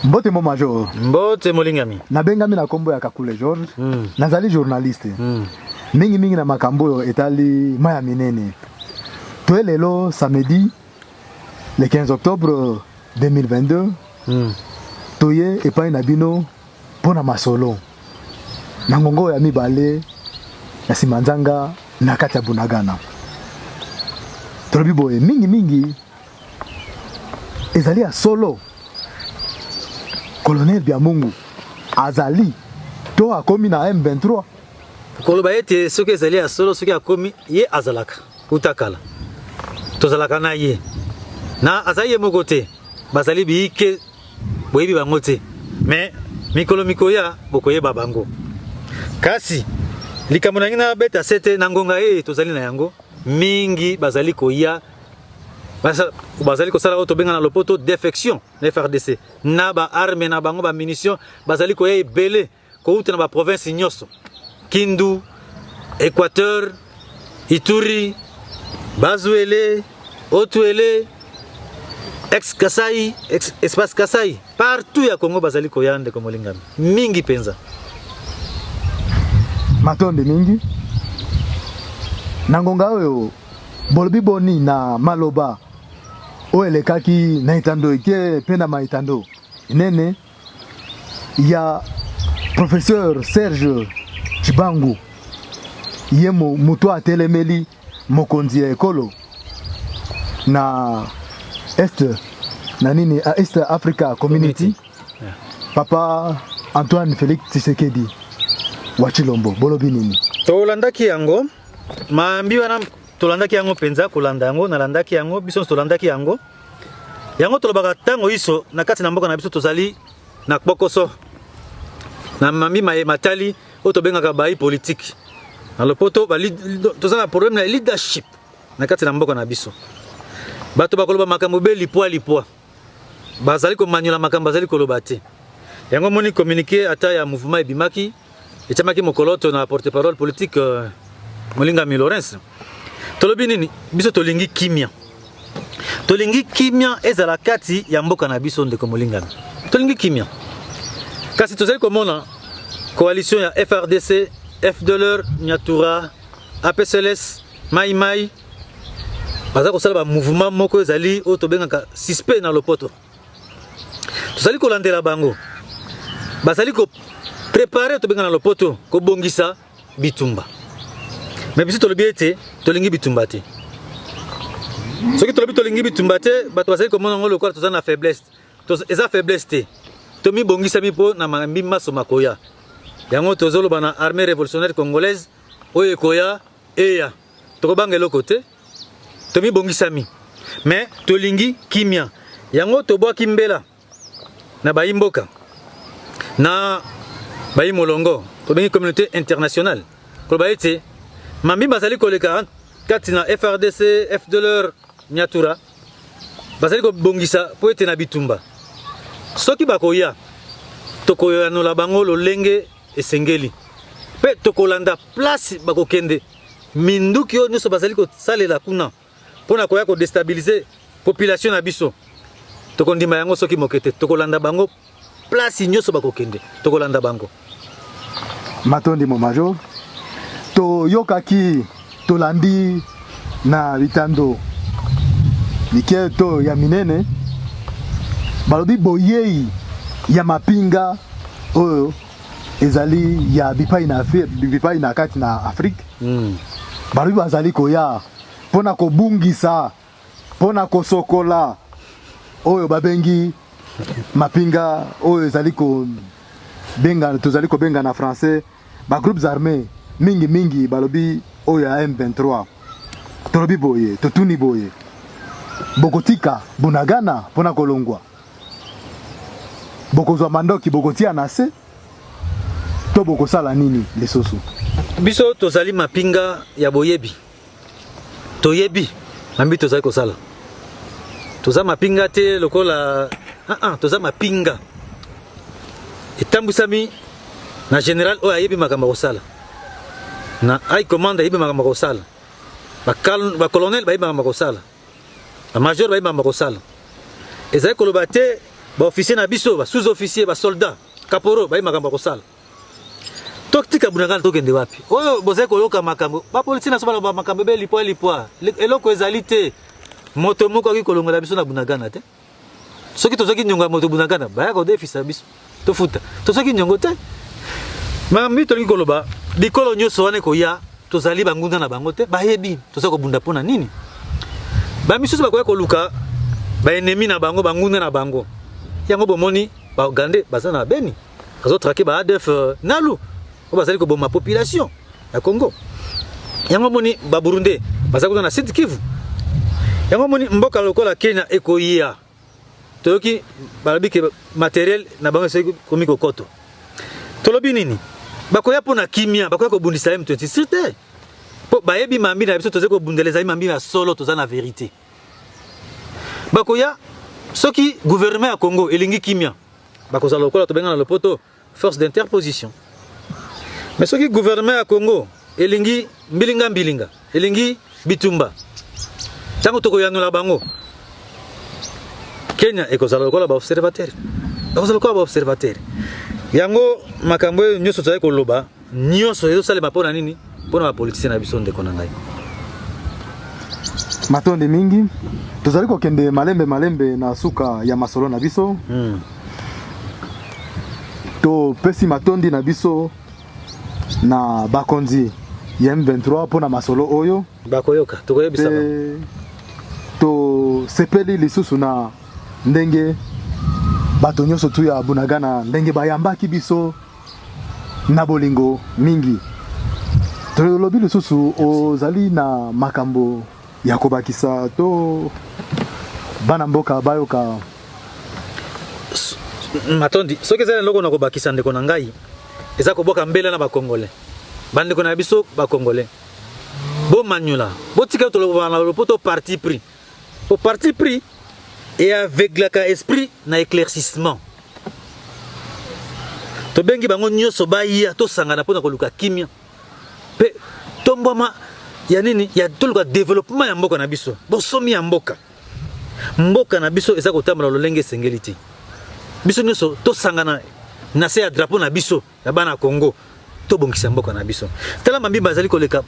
Mbote mo major. Mbote molingami. Nabengami na kombo ya Kakule George. Nazali journaliste. Mingi mingi na makambo oyo etali mai ya minene. Toye lelo samedi le 15 octobre 2022. Toye epai na bino mpo na masolo na ngongo ya mibale ya nsima nzanga na kati ya Bunagana. Tolobi boye mingi mingi ezali ya solo colonel Biamungu azali to akomi na M23. Koloba ete soki ezali ya solo, soki akomi, ye azalaka uta kala, tozalaka na ye, na azali ye moko te, bazali biike, boyebi bango te, me mikolo mikoya bokoyeba bango. Kasi likambo na ngai nabeta sete na ngonga eye tozali na yango, mingi bazali koya, bazali kosala oyo tobenga na lopoto defection na FRDC, na ba armes na bango, ba munitions, bazali koya ebele kouta na ba province nyonso, Kindu, Équateur, Ituri, Bazuele, Otuele, ex Kasai, ex espace Kasai, partout ya Congo bazali koya ndeko molingami mingi penza. Matondi mingi na ngonga oyo bolobi boni na maloba oyo elekaki na etando eke mpe na maetando nene ya professeur Serge Tshibangu, ye moto atelemeli mokonzi ya ekolo na Est na nini East Africa Community, yeah. Papa Antoine Félix Tshisekedi wa Tshilombo, bolobi nini? Tolandaki yango mambi wana, tolandaki yango mpenza, kolanda yango nalandaki yango, biso nyonso tolandaki yango. Yango tolobaka ntango iso na kati na mboka na biso tozali na kpokoso na mambi maye matali oyo tobengaka bayi politique na lopoto, toza na problème na leadership na kati na mboka na biso. Bato bakoloba makambo be lipwa lipwa, bazali komanyola makambo bazali koloba te. Yango moni communiqué ata ya mouvement ebimaki, etiamaki mokoloto na porte-parole politique Molingami Lawrence. Tolobi nini? Biso tolingi kimia, tolingi kimia ezala kati ya mboka na biso. Ndeko Molingami, tolingi kimia, kasi tozali komona coalition ya FRDC, FDLR, Nyatura, APCLS, Mai Mai baza kosala ba mouvement moko ezali oyo tobengaka suspect na lopoto. Tozali kolandela bango, bazali ko préparer, tobenga na lopoto kobongisa bitumba. Me biso tolobi ete tolingi bitumba te. Soki tolobi tolingi bitumba te, bato bazali komona yango lokola toza na faiblesse. Eza faiblesse te, tomibongisami mpo na mambi maso makoya. Yango tozoloba na armée révolutionnaire congolaise oyo ekoya eya, tokobanga eloko te, tomibongisami, me tolingi kimia. Yango tobwaki mbela na bayi mboka, na bayi molongo, tobengi communauté internationale, koloba ete mambi bazali koleka kati na FRDC, FDLR, Nyatura, bazali kobongisa mpo ete na bitumba. Soki bakoya, tokoyanola bango lolenge esengeli, mpe tokolanda place bakokende. Minduki oyo nyonso bazali kosalela kuna mpona koya kodestabilize population na biso, tokondima yango soki moke te. Tokolanda bango place nyonso bakokende, tokolanda bango. Matondi mo major. Toyokaki, tolandi na bitando mike to ya minene, balobi boyei ya mapinga oyo ezali ya bipai na bipai na kati na Afrique. Balobi bazali koya mpona kobungisa, mpona kosokola oyo babengi mapinga oyo ezali kobenga, tozali kobenga na français ba groupes armés, mingi mingi balobi oyo ya M23. Tolobi boye, totuni boye, bokotika Bunagana mpona kolongwa, bokozwa mandoki bokotia na se, to bokosala nini lisusu? Biso tozali mapinga ya boyebi, toyebi mambi tozali kosala. Toza mapinga te lokola toza mapinga etambwisami na général oyo ayebi makambo ya kosala, na high command ayebi makambo ya kosala, bacolonel bayebi makambo ya kosala, bamajor bayebi makambo ya kosala. Ezali koloba te. Ba officier na biso, ba sous-officier, ba soldats, caporaux bayebi makambo ya kosala. Totika Bunagana tokende wapi? Oyo bozali koyoka makambo, ba politiciens na biso baloba makambo ebele lipwa lipwa. Eloko ezali te. Moto moko akoki kolongola biso na Bunagana te. Soki tozwaki nyongo ya moto Bunagana, baya kodefisa biso. Tofuta. Tozwaki nyongo te. Makambo mingi tolingi koloba, bikolo nyonso wana ekoya, tozali banguna na bango te, bayebi toza kobunda mpo na nini. Ba misusu bakoya koluka ba ennemis na bango, banguna na bango. Yango bomoni ba Ougandais baza na Beni, bazo traquer ba ADF euh, Nalu, oyo bazali koboma population ya Congo. Yango moni ba Burundais baza kuna na Sud Kivu. Yango moni mboka lokola Kenya ekoya. Toyoki balobi ke materiel na bango eseki komi kokoto. Tolobi nini? Bakoya mpo na kimia, bakoya kobundisa M23 te. Mpo bayebi mambi na biso tozali kobundela ezali mambi ya solo, toza na verite. Bakoya soki gouvernement ya Congo elingi kimia, bakozala lokola tobenga na lopoto force d'interposition. Mais soki gouvernement ya Congo elingi mbilinga mbilinga, elingi bitumba, ntango tokoyanola bango, Kenya ekozala lokola ba observateur, bakozala lokola ba observateur. Yango makambo oyo nyonso tozali koloba nyonso ezosalema mpo na nini? Mpo na bapolitisien na biso, ndeko na ngai. Matondi mingi. Tozali kokende malembe malembe na suka ya masolo na biso. Topesi matondi na biso na bakonzi ya M23 mpo na masolo oyo. Bakoyoka, tokoyebisa bango. Tosepeli lisusu na ndenge bato nyonso tu ya Bunagana ndenge bayambaki biso na bolingo mingi. Tolobi lisusu ozali na makambo ya kobakisa to bana mboka bayoka? Matondi. Soki ezali eloko na kobakisa, ndeko na ngai, eza kobwaka mbela na bakongole, bandeko na biso bakongole, bomanyola, botika toloba na lopoto parti pris, po parti pris eaveuglaka esprit na éclaircissement. Tobengi bango nyonso baya tosangana mpona koluka kimia mpe tombwama ya nini ya toluka développement ya mboka na biso, bosomi ya mboka. Mboka na biso eza kotambola lolenge esengeli te. Biso nyonso tosangana na se ya drapeau na biso ya bana Congo, tobongisa mboka na biso. Tala mabimba azali koleka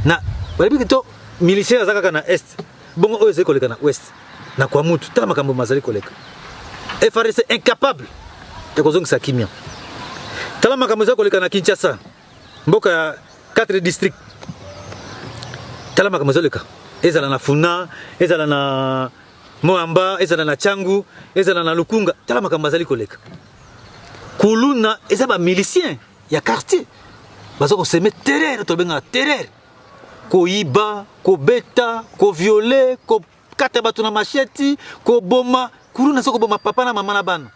na balobi to milicien aza kaka na est, bongo oyo ezali koleka na ouest na Kwamutu. Tala makambo mazali koleka. FARDC incapable ya kozongisa kimia. Tala makambo ezali koleka na Kinshasa, mboka ya 4 district. Tala makambo ezoleka, ezala na Funa, ezala na Moamba, ezala na Tshangu, ezala na Lukunga. Tala makambo azali koleka. Kuluna eza ba milicien ya quartier baza koseme terreur, tobengaka terreur, koyiba, kobeta, koviole, kokata bato na macheti, koboma. Kuluna eza koboma papa na mama na bana.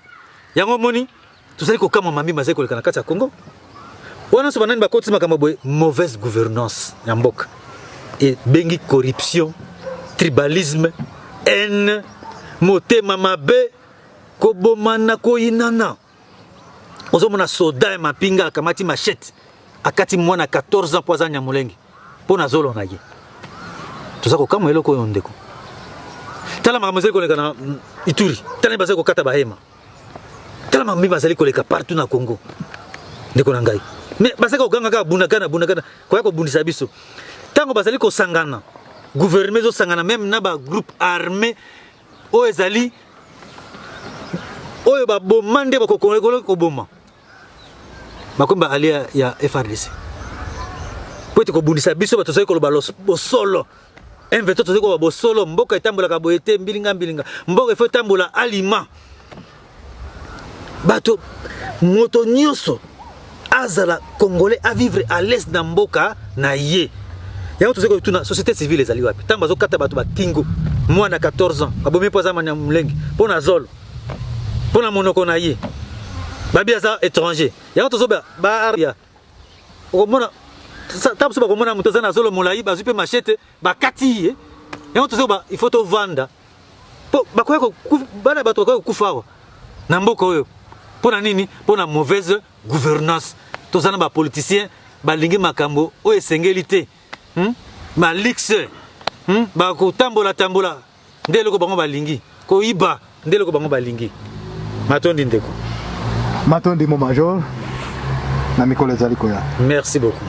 Yango omoni tozali kokamwa mambi mazali koleka na kati ya Congo wana nyonso. Banani bakotisi makambo boye? Mauvaise gouvernance ya mboka ebengi corruption, tribalisme, haine, motema mabe, kobomana, koyinana. Ozomona soda ya mapinga akamati machete, akati mwana 14 ans mpo aza nyamulenge mpo na zolo na ye. Toza kokamwa eloko oyo, ndeko. Tala makambo ezali koleka na Ituri, tala bazali kokata bahema, tala makambo bazali koleka partout na Congo, ndeko na ngai. Mais bazali koganga kaka Bunagana, Bunagana, koya kobundisa biso. Ntango bazali kosangana, gouvernement ezosangana même na bagroupe armé oyo ezali oyo baboma nde bakokola koboma, bakomi ba allié ya FARDC po ete kobundisa biso. Bato tozali koloba bosolo. M23 tozali koloba bosolo. Mboka etambolaka boye te, mbilinga mbilinga. Mboka ifo etambola alima bato, moto nyonso azala congolais, avivre à l'aise na mboka na ye. Yango tozali kotuna, société civile ezali wapi ntango bazokata bato bakingo? Mwana 14 ans babomi mpo aza molenge, mpo na zolo, mpo na monoko na ye, babi aza étranger. Yango tozoba ba okomona ntango mosusu bakomona moto aza na zolo molai, bazwi mpe machete, bakati ye. Yango tozoba, il faut tovanda mpo bakoya bana bato bakoya kokufa awa na mboka oyo. Mpo na nini? Mpo na mauvaise gouvernance. Toza na bapoliticien balingi makambo oyo esengeli te, Baluxe, Bakotambola tambola nde eloko bango balingi, koyiba nde eloko bango balingi. Matondi ndeko. Matondi mon major, na mikolo ezali koya. Merci beaucoup.